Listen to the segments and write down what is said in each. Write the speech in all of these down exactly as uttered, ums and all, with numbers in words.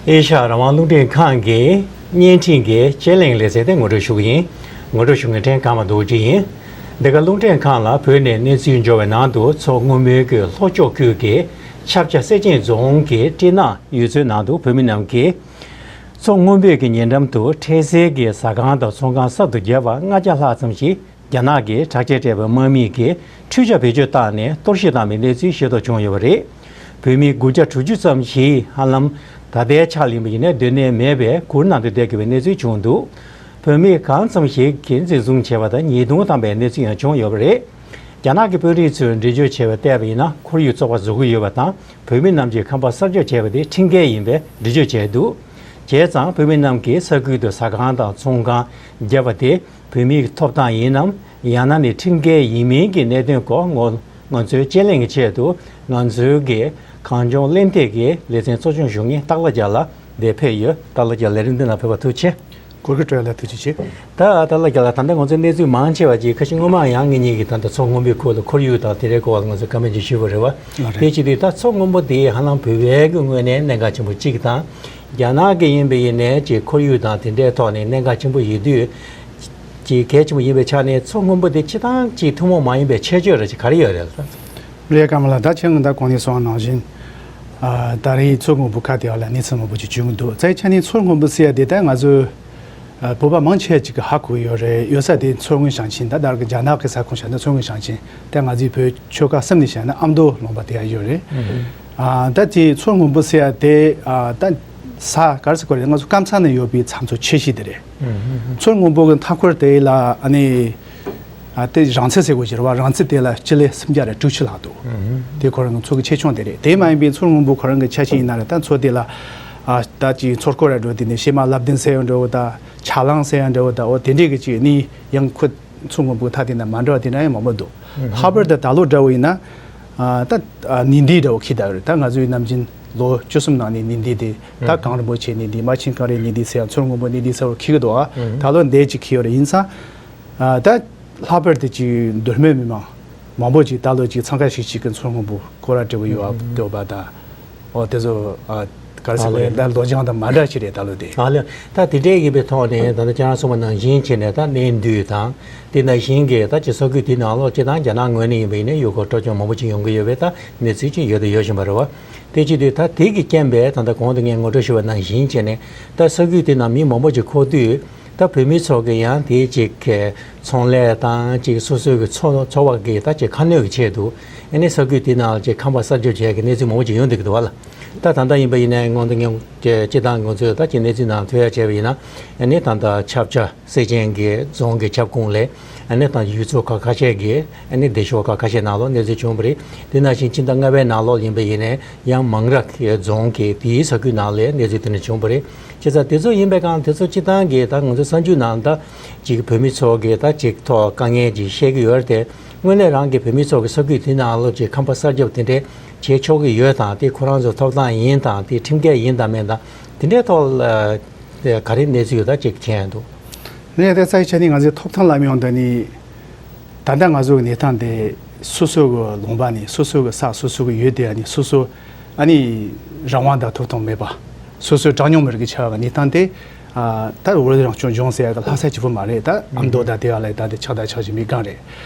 ཨེ་ཤ་ཡ་རང་དབང་རླུང་འཕྲིན་ཁང་གི་བརྙན་འཕྲིན་གྱི་དཔྱད་གླེང་ལེ་ཚན་དེ་ངོ་སྤྲོད་ཞུ་གི་ཡིན། ངོ་སྤྲོད་ཞུ་མཁན་ཕྲན་ཀརྨ་རྡོ་རྗེ་ཡིན། འདི་ག་རླུང་འཕྲིན་ཁང་ལ་བོད་ནས་གནས་ཚུལ་འབྱོར་བའི་ནང་དུ་མཚོ་སྔོན་པོའི་གི་ལྷོ་ཕྱོགས་ཁུལ་གྱི་ཆབ་ཆ་སེར་ཆེན་རྫོང་གི་སྤྲིན་ནག་ཡུལ་ཚོའི་ནང་དུ་བོད་མི་རྣམས་ཀྱིས་མཚོ་སྔོན་པོའི་གི་ཉེ་འགྲམ་དུ་འཕྲལ་སེལ་གྱི་ཟ་ཁང་དང་ཚོང་ཁང་གསར་དུ་བརྒྱབ་པར་ལྔ་བརྒྱ་ལྷག་ཙམ་ཞིག་རྒྱ་ནག་གི་དྲག་ཆས་སྤྲས་པའི་དམག་མིས་ཀྱིས་འཕྲུལ་ཆས་བེད་སྤྱོད་བཏང་ནས་གཏོར་བཤིག་བཏང་བའི་གནས་ཚུལ་ཤེས་རྟོགས་བྱུང་ཡོད་པ་རེད། བོད་མི་དགུ་བརྒྱ་དྲུག་ཅུ་ཙམ་ཞིག་ཧ་ལམ་ད་ལྟའི་ཆར་ཡིན་པ་ཡིན་ན་སྡོད་གནས་མེད་པའི་གུར་ནང་དུ་བསྡད་དགོས་པའི་གནས་ཚུལ་བྱུང་འདུག་བོད་མི་གང་ཙམ་ཞིག་གིས་འཛིན་བཟུང་བྱས་པ་དང་ཉེས་རྡུང་བཏང་པའི་གནས་ཚུལ་ཡང་བྱུང་ཡོད་པ་རེད། རྒྱ་ནག་གི་དཔོན་རིགས་ཚོས་འགྲེལ་བརྗོད་བྱས་པ་བལྟས་པ་ཡིན་ན་ཁོར་ཡུག་བཙོག་པ་བཟོ་གི་ཡོད་པ་དང་བོད་མི་རྣམས་ཀྱིས་ཁང་པ་གསར་རྒྱག་བྱས་པ་དེ་ཁྲིམས་འགལ་ཡིན་པའི་འགྲེལ་བརྗོད་བྱས་འདུག་བྱས་ཙང་བོད་མི་རྣམས་ཀྱིས་ས་ཁུལ་དུ་ཟ་ཁང་དང་ཚོང་ཁང་བརྒྱབ་པ་དེ་བོད་མིའི་ཐོབ་ཐང་ཡིན་ནམ། ཡང་ན་ནི་ཁྲིམས་འགལ་ཡིན་མིན་གྱི་གནད་དོན་སྐོར་ང་ང་ཚོའི་དཔྱད་གླེང་གི་ཆེད་དུ་ང་ཚོའི་གི་གངས་ལྗོངས་གླེང་སྟེགས་ཀྱི་ལེ་ཚན་གཙོ་སྐྱོང་ཞུ་མཁན་སྟག་ལྷ་རྒྱལ་ལགས་འདིར་ཕེབས་ཡོད། སྟག་ལྷ་རྒྱལ་ལགས་ལས་རིམ་འདི་ནང་ཕེབས་པར་ཐུགས་རྗེ་ཆེ། གུས་བཀུར་སྤྲོད་ལ་ཐུགས་རྗེ་ཆེ། ད་སྟག་ལྷ་རྒྱལ་ལགས་ད་ལྟ་ང་ཚོའི་གནས་ཚུལ་མང་ཆེ་བ་ཅིག་ཁ་ཤས་སྔོན་མ་ཡང་ངེད་གཉིས་ཀྱིས་ད་ལྟ་མཚོ་སྔོན་པོའི་ཁུལ་ལ་ཁོར་ཡུག་དང་དེ་འདྲའི་སྐོར་ལ་ང་ཚོས་བཀའ་མོལ་ཅིག་ཞུས་པ་རེད་བ། ལགས་རེད། དེ་བྱེད་དུས་ད་མཚོ་སྔོན་པོ་དེ་ཧ་ལམ་བོད་པའི་གི་ངོས་ནས་གནད་འགག་ཆེན་པོ་གཅིག་དང་། རྒྱ་ནག་གི་ཡིན་པ་ཡིན་ནའི་ཅིག་ཁོར་ཡུག་དང་དེ་འདྲའི་ཐོག་ནས་གནད་འགག་ཆེན་པོ་ཡིན་དུས། ཅིག་གལ་ཆེན་པོ་ཡིན་པའི་ཆ་ནས་མཚོ་སྔོན་པོ་དེ་སྤྱིར་བཏང་ཅིག་ཐུན་མོང་མ་ཡིན་པའི་ཁྱད་ཆོས་རེ་ཅིག་ག་རེ་ཡོད་རེད་ལགས། རེད། ཀརྨ་ལགས། ད་ཁྱེད་ཀྱིས་ད་གོང་ནས་གསུངས་པ་ནང་བཞིན། ཨ། ད་རེས་མཚོ་སྔོན་པོ་ཁ་དེ་བ་ལ་གནས་ཚུལ་མང་པོ་ཅིག་བྱུང་འདུག་རྩ་བའི་ཆ་ནས་མཚོ་སྔོན་པོ་ཟེར་ཡ་དེ་ད་ང་ཚོའི། ཨ། བོད་པ་མང་ཆེ་ཅིག་གིས་ཧ་གོ་ཡོད་རེད། ཡོད་ས་དེ་མཚོ་སྔོན་ཞིང་ཆེན། ད་ལྟ་གི་རྒྱ་ནག་གི་ས་ཁོངས་བཞག་ན་མཚོ་སྔོན་ཞིང་ཆེན། ད་ང་ཚོའི་བོད་ཆོལ་ཁ་གསུམ་ནས་བཤད་ན་ཨ་མདོ་ལུང་པ་དེ་ཡ་ཡོད་རེད། ཨ། ད་དེ་མཚོ་སྔོན་པོ་ཟེར་ཡ་དེ། ཨ། ད་ས་ག་རེ་ཟེར་དགོས་རེད། ང་ཚོ་སྐམ་ས་ནས་ཡོད་པའི་ས་མཚམས་ཆེ་ཤོས་དེ་རེད། མཚོ་སྔོན་པོ་གི་མཐའ་འཁོར་དེ་ལ་ཨ་ནི། ཨ། དེ་རིང་ཚད་ཟེར་དགོས་ཀྱི་རེད་བ། རིང་ཚད་དེ་ལ་སྤྱི་ལེ་སུམ་བརྒྱ་རེ་དྲུག་ཅུ་ལྷག་འདུག་དེ་ཁོ་རང་གི་མཚོ་གི་ཆེ་ཆུང་དེ་རེད། དེ་མ་ཡིན་པའི་མཚོ་སྔོན་པོ་ཁོ་རང་གི་ཆ་ཤས་ཡིན་ན་རེད། ད་མཚོ་དེ་ལ། ཨ། ད་ཅིག་མཚོ་སྐོར་ར་འགྲོ་དེ་ནས་བྱེ་མ་རླབས་ལྡན་ཟེར་ཡང་འགྲོ་ད། ཆ་ལང་ཟེར་ཡང་འགྲོ་ད། འོ་དེ་འདྲས་ཀྱི་ཅིག་ནི་ཡང་ཁོ་མཚོ་སྔོན་པོའི་མཐའ་དེ་ན་མ་འདྲ་བ་དེ་འདྲ་ཡང་མང་པོ་འདུག་ལྷག་པར་དུ་ད་ལོ་འདྲ་བོ་ཡིན་ན། ཨ། ད། ཨ། ནི་ཟླ་འདྲ་བོ་འཁེལ་བསྡད་ཡོད་རེད། ད་ང་ཚོའི་ནམ་རྒྱུན་ལོ་བཅུ་གསུམ་ནང་ནས་ནི་ཟླ་དེ། ད་གངས་རིན་པོ་ཆེ་ནི་ཟླ། རྨ་ཆེན་གངས་རིའི་ནི་ཟླ་ཟེར་ཡང་མཚོ་སྔོན་པོ་ནི་ཟླ་ཟེར་བ་འཁེལ་གི་འདུག་ཨ། ད་ལོ་འདི་ཅིག་འཁེལ་ཡོད་རེད། ཡིན་ཙང་། ཨ། ད་ལྷག་པར་དུ་ཅིག་མདོ་སྨད་མི་མང་མང་པོ་ཅིག་ད་ལོ་ཅིག་འཚང་ཁ་ཤིག་ཤིག་གི་མཚོ་སྔོན་པོ་སྐོར་ར་འདྲ་བོ་ཡོད་ཨ། འདོད་པ་དང་། འོ་དེ་ཚོ། ཨ། ག་རེ་ཟེར་དགོས་རེད། ད་ལོ་རྒྱུན་དང་མ་འདྲ་ཞིག་རེད་ད་ལོ་དེ། ཨ་ལེ། ད་དེ་འདྲའི་ཡིན་པའི་ཐོག་ནས་ད་ལྟ་ཁྱེད་རང་གསུངས་པ་ནང་བཞིན་བྱས་ནས་ད་གནས་འདུས་དང་དེ་ནང་བཞིན་གྱི་ད་ཅིག་ས་ཁུལ་དེ་ནང་ལོགས་སྤྱིར་བཏང་རྒྱ་ནག་ངོས་ནས་ཡིན་པ་ཡིན་ན་ཡུལ་སྐོར་སྤྲོ་སྐྱོད་མང་པོ་ཅིག་ཡོང་གི་ཡོད་པའི་ད་གནས་ཚུལ་ཅིག་ཡོད་དང་ཡོད་བཞིན་པ་རེད་བ། དེ་བྱེད་དུས་ད་དེ་གི་རྐྱེན་པས་ད་ལྟ་གོང་དུ་ངས་ངོ་སྤྲོད་ཞུས་པ་ནང་བཞིན་བྱས་ནས་ད་ས་ཁུལ་དེ་ནང་མི་མང་པོ་ཅིག་འཁོར་དུས། ད་བོད་མི་ཚོ་གི་ཡང་དེའི་ཅིག་གི་ཚོང་ལས་དང་ཅིག་སོ་སོའི་གི་འཚོ་འཚོ་བ་གི་ད་ཅིག་ཁ་སྣོན་གི་ཆེད་དུ་ཨ་ནི་ས་ཁུལ་དེ་ནང་ཅིག་ཁང་པ་གསར་འཇོག་བྱས་གི་གནས་ཚུལ་མང་པོ་ཅིག་ཡོང་བསྡད་གི་འདུག་བ་ལ། ད་ད་ལྟ་ཡིན་པ་ཡིན་ནའི་སྔོན་དུ་ངས་ཅིག་སྤྱིར་བཏང་ང་ཚོས་ད་ཅིག་གནས་ཚུལ་ནང་ཐོས་ཡ་བྱས་པ་ཡིན་ན་ཨ་ནི་ད་ལྟ་ཆབ་ཆ་སེར་ཆེན་གི་རྫོང་གི་ཁྱབ་ཁོངས་ལ་ཨ་ནི་ད་ཡུལ་ཚོ་ཁག་ཁ་ཤས་ཀྱི་ཨ་ནི་སྡེ་ཤོག་ཁག་ཁ་ཤས་ནང་ལོགས་གནས་ཚུལ་བྱུང་བ་རེད། དེ་ནང་བཞིན་ཕྱི་ཟླ་ལྔ་པའི་ནང་ལོགས་ཡིན་པ་ཡིན་ནའི་ཡང་མང་ར་གི་རྫོང་གི་དེའི་ས་ཁུལ་ནང་ལ་གནས་ཚུལ་དེ་འདྲ་བྱུང་བ་རེད། བྱས་ཙང་དེ་ཚོ་ཡིན་པའི་སྒང་དེ་ཚོ་སྤྱིར་བཏང་གི་ད་ང་ཚོ་གསར་འགྱུར་ནང་ད་ཅིག་བོད་མི་ཚོ་གི་ད་ཅིག་ཐོག་དཀའ་ངལ་ཅིག་བཤད་ཀྱི་ཡོད་རེད་དེ། དངོས་གནས་རང་གི་བོད་མི་ཚོ་གི་ས་ཁུལ་དེ་ནང་ལོགས་ཀྱི་ཁང་པ་གསར་རྒྱག་དེ་འདྲས་བྱེད་ཆོག་གི་ཡོད་དང་དེ་ཁོ་རང་ཚོ་ཐོབ་ཐང་ཡིན་དང་དེ་ཁྲིམས་འགལ་ཡིན་དང་མིན་དང་དེ་འདྲའི་ཐོག་ལ་ག་རེ་གནས་ཚུལ་ཡོད་ད་ཅིག་མཁྱེན་འདུག་ངས་དེ་རྩ་བའི་ཆ་ནས་ང་ཚོའི་ཐོབ་ཐང་ལབ་ཡོང་དུས་ནི། ད་ལྟ་ང་ཚོ་གི་གནས་སྟངས་དེ་སོ་སོ་གི་ལུང་པ་ནས་སོ་སོ་གི་ས་སོ་སོ་གི་ཡུལ་དེ་ནས་སོ་སོ་ཨ་ནི་རང་དབང་དང་ཐོབ་ཐང་མེད་པ། སོ་སོའི་གྲངས་ཉུང་མི་རིགས་ཀྱི་ཆ་བ་གི་གནས་སྟངས་དེ། ཨ། ད་བོད་རང་སྐྱོང་ལྗོངས་ཟེར་ཡ་གི་ལྷ་ས་གཅིག་པུ་མ་རེད། ད་ཨ་མདོ་དང་དེ་བ་ལ་ད་དེ་ཆགས་ད་ཆགས་བཞིན་པའི་སྒང་རེད།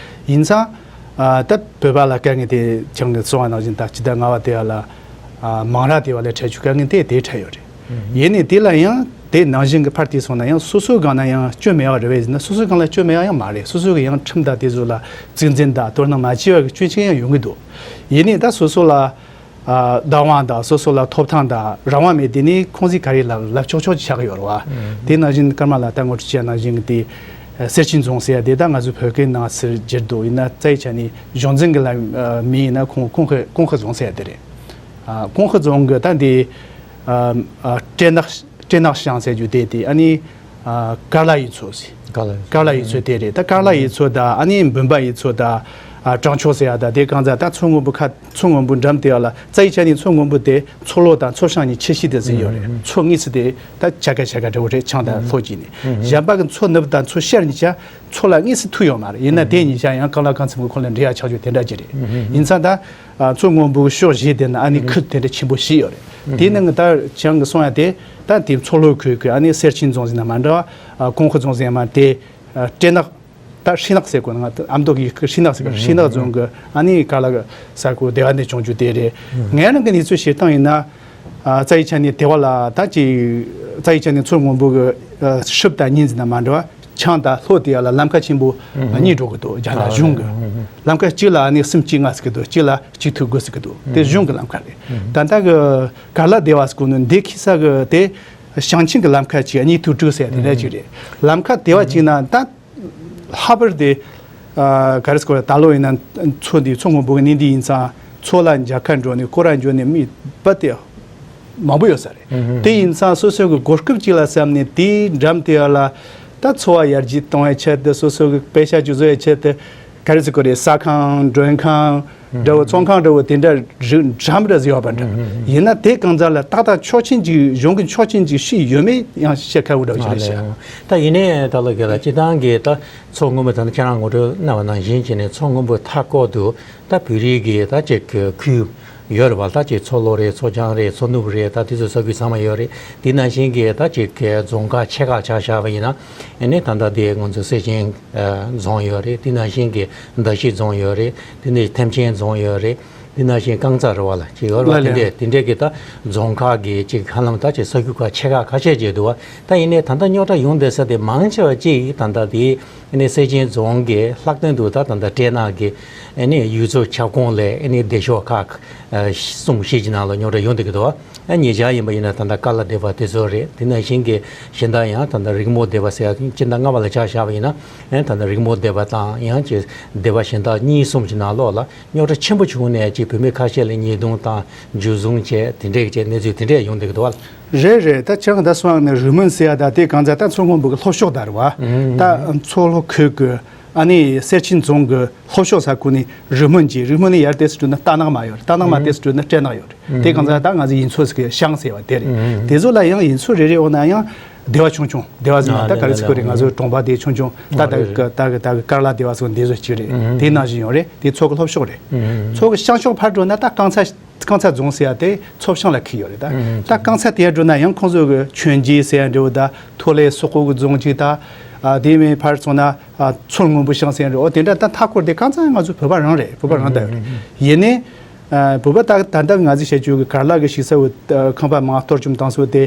ཡིན་ཙང་། ཨ། ད་བོད་པ་ལ་དཀའ་ངལ་དེ་ཁྱེད་རང་གིས་གསུངས་པ་ནང་བཞིན་ད་སྤྱི་ཟླ་ལྔ་པ་དེ་བ་ལ། ཨ། མང་ར་དེ་བ་ལ་འཕྲད་རྒྱུ་དཀའ་ངལ་དེ་དེ་འཕྲད་ཡོད་རེད། ཡིན་ནའི་དེ་ལ་ཡང་དེ་ནང་བཞིན་གྱི་ཕར་དེ་སོང་ན་ཡང་སོ་སོའི་སྒང་ན་ཡང་སྐྱོན་མེད་པ་རེད་པས་ཟེར་ན་སོ་སོའི་སྒང་ལ་སྐྱོན་མེད་པ་ཡང་མ་རེད། སོ་སོ་གི་ཡང་ཁྲིམས་དང་དེ་ཚོ་ལ་གཙིགས་འཛིན་དང་དོ་སྣང་མ་བྱས་པ་གི་སྐྱོན་ཅིག་ཡང་ཡོང་གི་འདུག་ཡིན་ནའི་ད་སོ་སོ་ལ་ཨ་བདག་དབང་དང་སོ་སོ་ལ་ཐོབ་ཐང་དང་རང་དབང་མེད་དེ་ནི་ཁོང་ཚོས་ག་རེ་ལབ་ལབ་ཆོག་ཆོག་ཅིག་ཆགས་ཀྱི་ཡོད་རེད་བ། དེ་ནང་བཞིན་ཀརྨ་ལགས་ད་ངོ་སྤྲོད་བྱས་ནང་བཞིན་གྱི་དེ་སེར་ཆེན་རྫོང་ཟེར་ཡ་དེ་ད་ང་ཚོའི་བོད་སྐད་ནང་ཟེར་བསྒྱུར་འདུག་ཡིན་ན་རྩ་བའི་ཆ་ནས་གཞུང་འཛིན་གྱི་ལ་མིང་ཡིན་ན་ཀོང་ཀོང་ཧི་ཀོང་ཧི་རྫོང་ཟེར་ཡ་དེ་རེད། ཨ། ཀོང་ཧི་རྫོང་གི་ད་འདི། ཨ། ཨ། སྤྲེལ་ནག་སྤྲེལ་ནག་ཤང་ཟེར་རྒྱུ་དེ་དེ་ཨ་ནི། ཨ། ཀར་ལ་ཡུལ་ཚོ་ཟེར། ཀར་ལ་ཡུལ་ཚོ། ཀར་ལ་ཡུལ་ཚོ་དེ་རེད། ད་ཀར་ལ་ཡུལ་ཚོ་དང་ཨ་ནི་འབུམ་པ་ཡུལ་ཚོ་དང་། ཨ་བྲང་ཆོག་ཟེར་ཡ་ད་དེ་གང་ཟག་ད་མཚོ་སྔོན་པོ་ཁ་མཚོ་སྔོན་པོ་འགྲམ་དེ་ཡ་ལ་རྩ་ཡི་ཆ་ནས་མཚོ་སྔོན་པོ་དེ་མཚོ་ལྷོ་དང་མཚོ་བྱང་གཉིས་ཁྱད་གཞི་དེ་ཟིན་ཡོད་རེད། མཚོ་གཉིས་སུ་དེ་ད་ཆ་ག་ཆ་ག་འདྲ་བོ་རེད། བྱང་དང་ལྷོ་གཉིས་ནས། གཞན་པ་གི་མཚོ་ནུབ་དང་མཚོ་ཤར་གཉིས་ཆ་མཚོ་ལ་དངོས་སུ་ཐུག་ཡོད་མ་རེད། ཡིན་ན་དེ་གཉིས་ཆ་ཡང་གང་ལ་གང་འཚམ་གི་ཁོ་ལ་འབྲེལ་ཡ་ཆགས་རྒྱུ་དེ་འདྲ་ཅིག་རེད། ཡིན་ཙང་ད་ཨ་མཚོ་སྔོན་པོའི་ཕྱོགས་བཞི་དེ་ན་ཨ་ནི་ཁུལ་དེ་འདྲ་ཆེན་པོ་བཞི་ཡོད་རེད། དེའི་ནང་གི་ད་ཁྱེད་རང་གི་གསུང་ཡ་དེ་ད་དེ་མཚོ་ལྷོ་ཁུལ་གི་ཨ་ནི་སེར་ཆེན་རྫོང་ཟེར་ན་མ་འདྲ་བ། ཨ་ཀོང་ཁུ་རྫོང་ཟེར་ན་མ་དེ། ཨ་སྤྲེ་ནག་ད་ཧྲི་ནག་ཟེར་དགོས་ན་ང་ཨ་མདོ་གི་ཧྲི་ནག་ཟེར་གི་ཧྲི་ནག་རྫོང་གི་ཨ་ནི་ག་ལ་གི་ས་ཁུལ་སྡེ་བ་འདི་བྱུང་རྒྱུ་དེ་རེད། ངའི་རང་གི་གནས་ཚུལ་བཤད་སྟངས་ཡིན་ན། ཨ་རྩ་ཡི་ཆ་ནས་སྡེ་བ་ལ་ད་ཅི་རྩ་ཡི་ཆ་ནས་མཚོ་སྔོན་པོ་གི་ཨ་ཧྲིབ་དང་གཉིས་ཟེར་ན་མ་འདྲ་བ། བྱང་དང་ལྷོ་དེ་ཡ་ལ་ལམ་ཁ་ཆེན་པོ་གཉིས་འགྲོ་གི་འདུག་རྒྱ་ནག་གཞུང་གི་ལམ་ཁ་གཅིག་ལ་ཨ་ནི་གསུམ་གཅིག་ལྔ་ཟེར་གི་འདུག་གཅིག་ལ་གཅིག་དྲུག་དགུ་ཟེར་གི་འདུག་དེ་གཞུང་གི་ལམ་ཁ་རེད། ད་ལྟ་གི་ཀར་ལ་སྡེ་བ་ཟེར་གོ་ནི་འདི་ཁི་ས་གི་དེ་ཞིང་ཆེན་གི་ལམ་ཁ་གཅིག་གཉིས་དྲུག་དྲུག་ཟེར་དེ་འདྲ་གཅིག་རེད། ལམ་ཁ་སྡེ་བ་གཅིག་ན་ད་ལྷག་པར་དེ་ཨ་ག་རེ་ཟེར་གོ་རེད། ད་ལོ་ཡིན་ན་མཚོ་འདི་མཚོ་སྔོན་པོ་གི་གནས་འདི་ཡིན་ཙང་མཚོ་ལ་མཇལ་ཁ་འགྲོ་ནས་སྐོར་ར་འགྲོ་ནས་མི་དཔེ་དེ་མང་པོ་ཡོད་ས་རེད། དེ་ཡིན་ཙང་སོ་སོ་གི་གོ་སྐབས་གཅིག་ལ་བསམ་ནས་དེའི་འགྲམ་དེ་ལ་ད་འཚོ་བ་ཡར་རྒྱས་གཏོང་བའི་ཆེད་དུ་སོ་སོ་གི་དཔེ་ཆ་ཅིག་བཟོ་བའི་ཆེད་དུ་ག་རེ་ཟེར་དགོས་རེད། ཟ་ཁང་མགྲོན་ཁང་འདྲ་བོ་ཚོང་ཁང་འདྲ་བོ་དེ་འདྲ་རིགས་འདྲ་མི་འདྲ་ཟེར་བ་འདྲ། ཡིན་ན་དེ་གང་ཟག་ལ་ཏག་ཏག་ཆོག་མཆན་ཅིག་གཞུང་གི་ཆོག་མཆན་ཅིག་ཞུས་ཡོད་མེད་ཡང་བཤད་ཁག་པོ་འདྲ་བོ་ཞིག་རེད་ཤག་ད་ཡིན་ནའི་ད་ལོ་ག་ལ་སྤྱིར་བཏང་གི་ད་མཚོ་སྔོན་པོ་ད་ནི་ཁྱེད་རང་ངོ་སྤྲོད་གནང་བ་ནང་བཞིན་བྱས་ནས་མཚོ་སྔོན་པོ་མཐའ་སྐོར་དུ་ད་བོད་རིགས་ཀྱི་ད་ཅིག་ཁུལ་ཡོད་རེད་བ། ད་ཅིག་མཚོ་ལྷོ་རེད། མཚོ་བྱང་རེད། མཚོ་ནུབ་རེད། ད་དེ་ཚོ་ས་ཁུལ་ཚང་མ་ཡོད་རེད། དེ་ནང་བཞིན་གྱི་ད་ཅིག་རྫོང་ཁག་ཆེ་ཁག་ཆ་བཞག་པ་ཡིན་ན་ཨ་ནི་ད་ལྟ་དེ་ང་ཚོ་སེར་ཆེན་རྫོང་ཡོད་རེད། དེ་ནང་བཞིན་གྱི་མདའ་བཞི་རྫོང་ཡོད་རེད། དེ་ནས་ཐེམ་ཆེན་རྫོང་ཡོད་རེད། དེ་ནང་བཞིན་རྐང་ཚ་རེད་བ་ལ་ཅིག་ཡོད་རེད་བ། དེ་འདྲས་དེ་འདྲས་ཀྱི་ད་རྫོང་ཁག་གི་ཅིག་ཧ་ལམ་ད་ཅིག་ས་ཁུལ་ཁག་ཆེ་ཁག་ཁ་ཤས་ཅིག་འདུག་བ། ད་ཡིན་ནའི་ད་ལྟ་རྙོག་དྲ་ཡོང་བསྡད་ས་དེ་མང་ཆེ་བ་ཅིག་ད་ལྟ་དེ་ཨ་ནི་སེར་ཆེན་རྫོང་གི་ལྷག་དོན་དུ་ད་ད་ལྟ་སྤྲེལ་ནག་གི་ཨ་ནི་ཡུལ་ཚོ་ཁྱབ་ཁོངས་ལས་ཨ་ནི་སྡེ་ཤོག་ཁག་གསུམ་བཞི་ཅིག་ནང་ལ་རྙོག་དྲ་ཡོང་བསྡད་ཀྱི་འདུག་བ། ཨ་ཉེ་ཆར་ཡིན་པ་ཡིན་ན་ད་ལྟ་ཀ་ལ་སྡེ་བ་དེ་ཚོ་རེད། དེ་ནང་བཞིན་གྱི་གཞན་དག་ཡང་ད་ལྟ་རིག་མོ་སྡེ་བ་ཟེར་ཡ་སྤྱི་ཟླ་ལྔ་པ་ལ་ཆ་བཞག་པ་ཡིན་ན་ཨ་ད་ལྟ་རིག་མོ་སྡེ་བ་དང་ཡང་ཅིག་སྡེ་བ་གཞན་དག་གཉིས་གསུམ་གྱི་ནང་ལོགས་ལ་རྙོག་དྲ་ཆེན་པོ་བྱུང་ནས་ཅིག་བུད་མེད་ཁ་ཤས་ལ་ཉེས་རྡུང་དང་འཇུ་བཟུང་བྱས་དེ་འདྲས་ཀྱི་གནས་ཚུལ་དེ་འདྲས་ཡོང་བསྡད་ཀྱི་འདུག་བ། རེད་རེད། ད་ཁྱེད་རང་ད་སོང་ནས་རུ་མོན་ཟེར་ཡ་ད་དེ་གང་ཟག་ད་མཚོ་སྔོན་པོ་གི་ལྷོ་ཕྱོགས་ད་རེད་བ། ད་མཚོ་ལྷོ་ཁུལ་གི་ཨ་ནི་སེར་ཆེན་རྫོང་གི་ལྷོ་ཕྱོགས་ས་ཁུལ་ནས་རུ་མོན་གྱི་རུ་མོན་ནས་ཡར་ཏོག་ཙམ་འགྲོ་ན་རྟ་ནག་མ་ཡོད་རེད། རྟ་ནག་མ་ཏོག་ཙམ་འགྲོ་ན་སྤྲེལ་ནག་ཡོད་རེད། དེ་གང་ཟག་ད་ང་ཚོ་ཡུལ་ཚོ་ཟེར་གི་ཤང་ཟེར་བ་དེ་རེད། དེ་ཚོ་ལ་ཡང་ཡུལ་ཚོ་རེ་རེ་འོ་ན་ཡང་སྡེ་བ་ཆུང་ཆུང་སྡེ་བ་ཟེར་ན་ད་ག་རེ་ཟེར་གི་རེད། ང་ཚོ་གྲོང་པ་དེ་ཆུང་ཆུང་ད་ད་གི་ད་གི་ད་གི་ཀར་ལ་སྡེ་བ་སོགས་འདི་ཚོ་གཅིག་རེད། དེ་ནང་བཞིན་ཡོད་རེད། དེ་མཚོ་གི་ལྷོ་ཕྱོགས་རེད། མཚོ་གི་བྱང་ཕྱོགས་ཕར་འགྲོ་ན་ད་རྐང་ཚ་རྐང་ཚ་རྫོང་ཟེར་ཡ་དེ་མཚོ་བྱང་ལ་ཁུལ་ཡོད་རེད། ད་ད་རྐང་ཚ་དེ་ཡར་འགྲོ་ན་ཡང་ཁོང་ཚོ་གི་ཆོས་རྗེ་ཟེར་ཡ་འདྲ་བོ་ད་མཐོ་ལས་སོག་པོ་གི་རྫོང་གཅིག་ད་ཨ་དེ་མིན་ཕར་སོང་ན་ཨ་མཚོ་སྔོན་པོ་ཤང་ཟེར་ཡ་འདྲ་བོ་དེ་འདྲ་ད་མཐའ་སྐོར་དེ་རྐང་ཚ་ང་ཚོ་བོད་པ་རང་རེད། བོད་པ་རང་ད་ཡོད་རེད། ཡིན་ནའི་ཨ་བོད་པ་ད་ད་ལྟ་ང་ཚོ་བཤད་རྒྱུ་གི་ཀར་ལ་གི་ཞིག་ས་བོ་ཨ་ཁང་པ་མང་གཏོར་བཅོམ་བཏང་ས་བོ་དེ་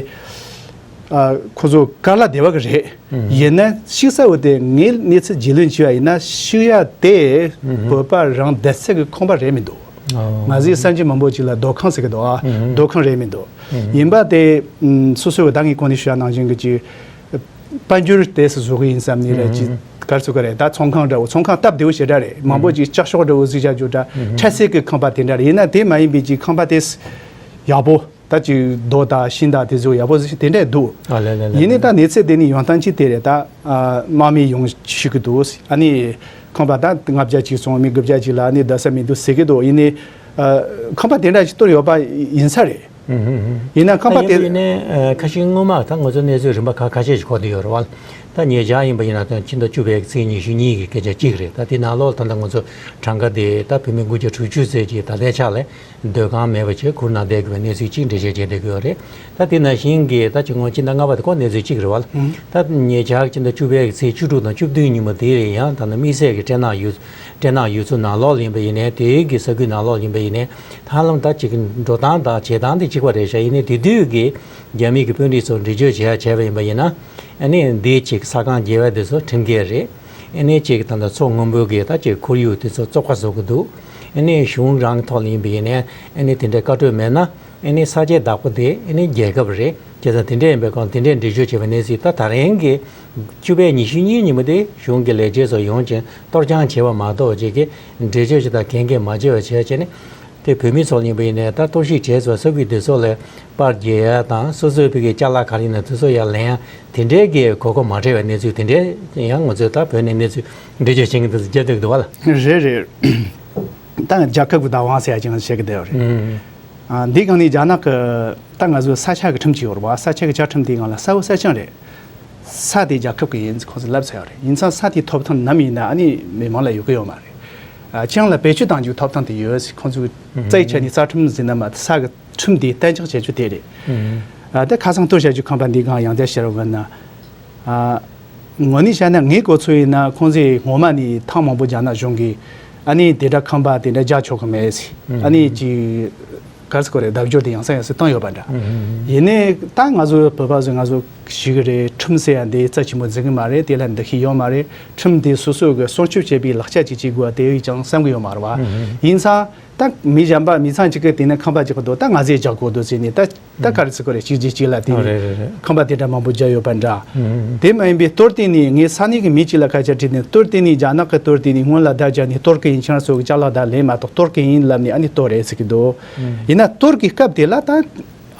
ཨ་ཁོ་ཚོ་ཀར་ལ་སྡེ་བ་གི་རེད། ཡིན་ན་ཞིག་ས་བོ་དེ་ངས་གནས་ཚུལ་རྒྱུས་ལོན་བྱས་པ་ཡིན་ན་ཞིག་ཡ་དེ་བོད་པ་རང་བསྡད་ས་གི་ཁང་པ་རེད་མི་འདུག་ང་ཚོའི་གསར་འགྱུར་མང་པོ་ཅིག་ལ་སྡོད་ཁང་ཟེར་གི་འདུག་ཨ། སྡོད་ཁང་རེད་མི་འདུག་ཡིན་པ་དེ་སོ་སོའི་ད་ངས་གོང་ནས་ཞུ་ཡ་ནང་བཞིན་གི་ཅིག་དཔལ་འབྱོར་དེ་སུ་བཟོ་གི་ཡིན་བསམ་ནས་རེད། ཅིག་ག་རེ་ཟེར་གི་རེད། ད་ཚོང་ཁང་འདྲ་བོ་ཚོང་ཁང་སྟབས་བདེ་བོ་ཞེ་དྲག་རེད། མང་པོ་ཅིག་ལྕགས་ཤོག་འདྲ་བོ་གཟིགས་བྱ་རྒྱུ་འདྲ་འཕྲལ་སེལ་གི་ཁང་པ་དེ་འདྲ་རེད། ཡིན་ན་དེ་མ་ཡིན་པའི་ཅིག་ཁང་པ་དེ་ཡག་པོ་ད་ཅིག་རྡོ་དང་ཤིང་དང་དེ་ཚོ་ཡག་པོ་ཞིག་དེ་འདྲ་འདུག་ཨ་ལེ་ལེ་ལེ། ཡིན་ནའི་ད་གནས་ཚུལ་དེ་ནི་ཡོང་སྟངས་ཅིག་དེ་རེད། ད་ཨ་དམག་མི་ཡོང་ཤི་གི་འདུག་ཨ་ནི་ཁང་པ་ད་ལྔ་བརྒྱ་ཅིག་སོང་། མི་དགུ་བརྒྱ་ཅིག་ལ་ཨ་ནི་བསྡད་ས་མི་འདུག་ཟེར་གི་འདུག་ཡིན་ནའི་ཨ་ཁང་པ་དེ་འདྲ་ཞིག་གཏོར་ཡོད་པ་ཡིན་ས་རེད། ཡིན་ན་ཁང་པ་དེ་ཡིན་ནའི་ཁ་ཤས་སྔོན་མ་ད་ང་ཚོ་གནས་ཚུལ་རིམ་པ་ཁ་ཁ་ཤས་ཤིག་གོ་བསྡད་ཡོད་རེད་བ། ད་ཉེ་ཆར་ཡིན་པ་ཡིན་ན་ད་ཕྱི་ཟླ་བཅུ་པའི་ཚེས་ཉི་ཤུ་གཉིས་ཀྱི་སྐད་ཆ་གཅིག་རེད། ད་དེ་ནང་ལོགས་ད་ལྟ་ང་ཚོ་གྲངས་ཀ་དེ་ད་བོད་མི་དགུ་བརྒྱ་དྲུག་ཅུ་ཙམ་ཅིག་ད་ལྟའི་ཆ་ལ་སྡོད་ཁང་མེད་པ་བྱས་གུར་ནང་བསྡད་དགོས་པའི་གནས་ཚུལ་གཅིག་འགྲེལ་བརྗོད་བྱས་བསྡད་ཀྱི་ཡོད་རེད། ད་དེ་ནང་བཞིན་གྱི་ད་ཅི་སྔོན་ཕྱི་ཟླ་ལྔ་པ་དེ་ཁོ་གནས་ཚུལ་གཅིག་རེད་བ། ད་ཉེ་ཆར་ཕྱི་ཟླ་བཅུ་པའི་ཚེས་བཅུ་དྲུག་དང་བཅུ་བདུན་ཉིན་མོ་དེ་རེད། ཡང་ད་ནི་དམིགས་བསལ་གྱི་སྤྲེལ་ནག་ཡུལ་སྤྲེལ་ནག་ཡུལ་ཚོ་ནང་ལོགས་ལ་ཡིན་པ་ཡིན་ནའི་དེའི་གི་ས་ཁུལ་ནང་ལོགས་ལ་ཡིན་པ་ཡིན་ནའི་ཧ་ལམ་ད་ཅིག་འགྲོ་སྟངས་དང་བྱེད་སྟངས་དེ་གཅིག་པ་རེད་ཤག་ཡིན་ནའི་དེ་དུས་ཀྱི་རྒྱ་མི་གི་དཔོན་རིགས་ཚོ་འགྲེལ་བརྗོད་བྱེད་ཡ་བྱས་པ་ཡིན་པ་ཡིན་ན་ཨ་ནི་འདི་ཅིག་ས་ཁང་བརྗེ་བ་དེ་ཚོ་ཁྲིམས་འགལ་རེད། ཨ་ནི་ཅིག་ད་ལྟ་མཚོ་སྔོན་པོ་གི་ད་ཅིག་ཁོར་ཡུག་དེ་ཚོ་བཙོག་པ་བཟོ་གི་འདུག་ཨ་ནི་གཞུང་རང་ཐོག་ལ་ཡིན་པ་ཡིན་ནའི་ཨ་ནི་དེ་འདྲའི་བཀའ་འཁྲོལ་མེད་ན་ཨ་ནི་ས་ཆའི་བདག་པོ་དེ་ཨ་ནི་རྒྱལ་ཁབ་རེད། བྱས་ཙང་དེ་འདྲ་ཡིན་པའི་སྒང་དེ་འདྲའི་འགྲེལ་བརྗོད་བྱས་པའི་གནས་ཚུལ་ད་ད་རིང་གི་བཅུ་པའི་ཉི་ཤུ་གཉིས་ཉིན་མོ་དེ་གཞུང་གི་ལས་བྱེད་ཚོ་ཡོང་ཅིང་གཏོར་རྐྱང་བྱས་པ་མ་གཏོགས་ཅིག་གི་འགྲེལ་བརྗོད་ཅིག་དང་གན་རྒྱ་མ་བྱས་པ་བྱས་བྱས་ནས་དེ་བོད་མི་ཚོ་ཡིན་པ་ཡིན་ནའི་ད་གཏོར་བཤིག་བྱས་ཚོ་ས་ཁུལ་དེ་ཚོ་ལ་པར་རྒྱག་ཡ་དང་སོ་སོའི་བོད་ཀྱི་ཅ་ལག་ག་རེ་ཡིན་ན་དེ་ཚོ་ཡར་ལེན་ཡ་དེ་འདྲའི་གི་གོ་སྐབས་མ་སྤྲད་པའི་གནས་ཚུལ་དེ་འདྲའི་ཡང་ང་ཚོས་ད་བོད་ནས་གནས་ཚུལ་འགྲེལ་བརྗོད་བྱེད་མཁན་དེ་ཚོ་རྒྱབ་བསྡད་ཀྱི་འདུག་བ་ལ། རེད་རེད། ད་རྒྱལ་ཁབ་ཀྱི་བདག་དབང་ཟེར་ཡ་ཅིག་བཤད་ཀྱི་བསྡད་ཡོད་རེད། ཨ། འདིའི་སྒང་ནས་རྒྱ་ནག་གི་ད་ང་ཚོའི་ས་ཆ་གི་ཁྲིམས་ཅིག་ཡོད་རེད་བ། ས་ཆ་གི་བཅའ་ཁྲིམས་དེའི་སྒང་ལ་གསལ་པོ་གསལ་རྐྱང་རེད། ས་དེ་རྒྱལ་ཁབ་ཀྱི་ཡིན་ཁོང་ཚོས་ལབ་ཚར་ཡོད་རེད། ཡིན་ཙང་ས་དེའི་ཐོབ་ཐང་ནམ་ཡིན་ན་ཨ་ནི་མི་མང་ལ་ཡོད་ཀྱི་ཡོད་མ་རེད། ཨ། ཅང་ལ་བེད་སྤྱོད་གཏང་རྒྱུའི་ཐོབ་ཐང་དེ་ཡོད་ཟེར། ཁོང་ཚོའི་རྩ་ཡི་ཆ་ནས་རྩ་ཁྲིམས་ཟེར་ན་མ་ས་གི་ཁྲིམས་དེ་གཏན་འཇགས་བྱེད་རྒྱུ་དེ་རེད། ཨ། ད་ཁ་སང་ཐོ་བཤད་རྒྱུ་ཁང་པ་འདིའི་སྒང་ཡང་བསྐྱར་བཤད་རོགས་གནང་། ཨ། དངོས་གནས་བཤད་ན་ངའི་གོ་ཚོད་ཡིན་ན་ཁོང་ཚོས་སྔོན་མ་ནས་ཐེངས་མང་པོ་རྒྱ་ནག་གཞུང་གིས་ཨ་ནི་དེ་འདྲ་ཁང་པ་དེ་འདྲ་རྒྱག་ཆོག་གི་མེད་ཟེར། ཨ་ནི་ཅིག་ག་རེ་ཟེར་དགོས་རེད། རྡབ་སྦྱོར་དེ་ཡང་སེ་ཡང་སེ་བཏང་ཡོད་པ་འདྲ། ཡིན་ནའི་ད་ང་ཚོ་བོད་པ་ཚོས་ང་ཚོ་ཞུ་གི་རེད། ཁྲིམས་ཟེར་ཡ་འདི་རྩ་ཆེན་པོ་འཛིན་གི་མ་རེད། དེ་ལ་འདུ་ཤེས་ཡོད་མ་རེད། ཁྲིམས་དེ་སོ་སོ་གི་སྲུང་སྐྱོབ་བྱེད་པའི་ལག་ཆ་ཅིག་བྱེད་དགོས་པ་དེ་ཡིས་ཀྱང་བསམ་གི་ཡོད་མ་རེད་བ། ཡིན་ཙང་ད་མི་གཞན་པ་མི་ཚང་གཅིག་གིས་དེ་ནས་ཁང་པ་ཅིག་གི་འདུག་ད་ང་ཚོས་རྒྱག་དགོས་འདུག་ཟེར་ནས་ད་ད་ག་རེ་ཟེར་དགོས་རེད། གཅིག་རྗེས་གཅིག་ལ་དེ། ཨ། རེད་རེད་རེད། ཁང་པ་དེ་འདྲ་མང་པོ་རྒྱག་ཡོད་པ་འདྲ། དེ་མ་ཡིན་པའི་གཏོར་སྐྱོན་ནི་ངས་ས་གནས་ཀྱི་མི་གཅིག་ལ་སྐད་ཆ་དྲིས་ནས། གཏོར་སྐྱོན་ནི་རྒྱ་ནག་གི་གཏོར་སྐྱོན་ནི་སྔོན་ལ་བརྡ་བརྒྱབ་ནས་གཏོར་གི་ཡིན། ཁྱེད་རང་ཚོ་གི་ཅ་ལག་དག་ལེན་མ་གཏོགས་གཏོར་གི་ཡིན་ལབ་ནས་ཨ་ནི་གཏོར་རེད་ཟེར་གི་འདུག་ཡིན་ན་གཏོར་གི་སྐབས་དེ་ལ་ད་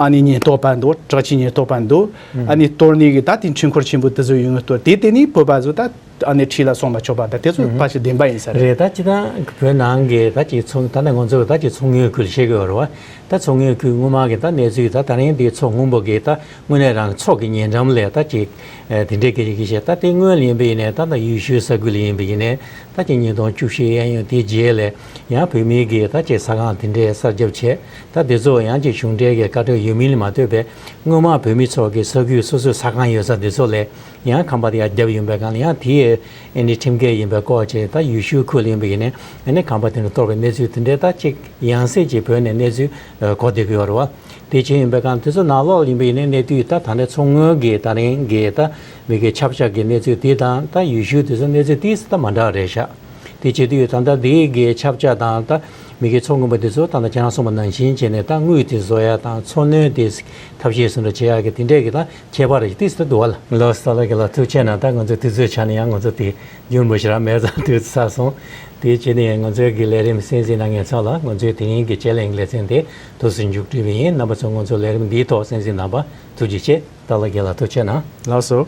ཨ་ནི་ཉེན་རྟོག་པ་འདུག་དྲག་ཆས་ཉེན་རྟོག་པ་འདུག་ཨ་ནི་གཏོར་ནི་གི་ད་དེ་འཕྲུལ་འཁོར་ཆེན་པོ་དེ་ཚོ་ཡོང་གི་གཏོར། དེ་དེ་ནི་བོད་པ་ཚོ་ད་ཨ་ནི་ཁྲིད་ལ་སོང་མ་ཆོག་པ་ད་དེ་ཚོ་ཕལ་ཆེར་བདེན་པ་ཡིན་ས་རེད། རེད། ད་སྤྱིར་བཏང་བོད་ནང་གི་ད་ཅིག་ཚོང་ད་ནི་ང་ཚོ་ད་ཅིག་ཚོང་དངུལ་ཁུལ་བཤད་གི་ཡོད་རེད་བ། ད་ཚོང་དངུལ་ཁུལ་སྔོན་མ་གི་ད་གནས་ཚུལ་ད་ད་རིང་འདི་མཚོ་སྔོན་པོ་གི་ད་དངོས་གནས་རང་མཚོ་གི་ཉེ་འགྲམ་ལ་ད་ཅིག་ཨ་དེ་འདྲའི་གི་ཡི་གེ་བཤད། ད་དེ་སྔོན་ལ་ཡིན་པ་ཡིན་ནའི་ད་ད་ཡུལ་ཤུལ་ས་ཁུལ་ལ་ཡིན་པ་ཡིན་ནའི་ད་ཅིག་ཉིས་སྟོང་བཅུ་བཞི་གཡས་གཡོན་དེའི་རྗེས་ལ་ཡང་བོད་མིའི་གི་ད་ཅིག་ས་ཁང་དེ་འདྲའི་གསར་རྒྱབ་བྱས། ད་དེ་ཚོ་ཡང་ཅིག་གཞུང་འབྲེལ་གི་བཀའ་འཁྲོལ་ཡོད་མིན་ལ་མ་ལྟོས་པའི་སྔོན་མ་བོད་མི་ཚོ་གི་ས་ཁུལ་སོ་སོའི་ས་ཁང་ཡོད་ས་དེ་ཚོ་ལ་ཡང་ཁང་པ་དེ་ཡར་བརྒྱབ་ཡོང་པའི་སྒང་ལ་ཡང་དེའི་ཨ་ནི་ཁྲིམས་འགལ་ཡིན་པའི་སྐོར་བྱས། ད་ཡུལ་ཤུལ་ཁུལ་ཡིན་པ་ཡིན་ནའི་ཨ་ནི་ཁང་པ་དེ་འདྲ་གཏོར་བའི་གནས་ཚུལ་དེ་འདྲའི་ད་ཅིག་ཡང་སེ་ཅིག་བོད་ནས་གནས་ཚུལ་ཨ་གོ་བསྡད་ཀྱི་ཡོད་རེད་བ། དེ་བྱས་ཡིན་པའི་སྒང་དེ་ཚོ་ནང་ལོགས་ཡིན་པ་ཡིན་ནའི་གནས་དུས་ད་ད་ལྟ་མཚོ་སྔོན་གྱི་ད་རིང་གི་ད་མི་གི་ཆབ་ཆ་གི་གནས་ཚུལ་དེ་དང་ད་ཡུལ་ཤུལ་དེ་ཚོ་གནས་ཚུལ་དེ་ད་མ་འདྲ་རེད་ཤག་དེ་བྱེད་དུས་ད་ལྟ་དེའི་གི་ཆབ་ཆ་དང་ད་མི་གི་མཚོ་སྔོན་པོ་དེ་ཚོ་ད་ལྟ་ཁྱེད་རང་གསུངས་པ་ནང་བཞིན་བྱས་ནས་ད་དངུལ་དེ་བཟོ་ཡ་དང་མཚོ་སྣོན་དེ་ཐབས་ཤེས་སུ་འགྲོ་བྱེད་ཡ་གི་དེ་འདྲས་གི་ད་ཁྱད་པར་རེ་ཏིས་ཏི་འདུག་བ་ལ། ལགས་སོ། ལགས་ཀྱི་ལགས། ཐུགས་རྗེ་གནང་། ད་ང་ཚོའི་དུས་ཚོད་ཆ་ནས་ཡང་ང་ཚོ་དེ་རྒྱུན་མི་ཞིག་ར་མེད་ཙང་དུས་ཚོད་ཚར་སོང་། དེ་བྱས་ནས་ང་ཚོའི་གི་ལས་རིམ་གསན་གཟིགས་གནང་མཁན་ཚང་ལ་ང་ཚོའི་དེ་རིང་གི་དཔྱད་གླེང་ལེ་ཚན་དེ་ཐུགས་སུ་མཇུག་སྒྲིལ་བ་ཡིན། རྣམ་པ་ཚོ་ང་ཚོའི་ལས་རིམ་འདིའི་ཐོག་གསན་གཟིགས་གནང་བ་ཐུགས་རྗེ་ཆེ། ད་ལགས་ཀྱི་ལགས། ཐུགས་རྗེ་གནང་། ལགས་སོ།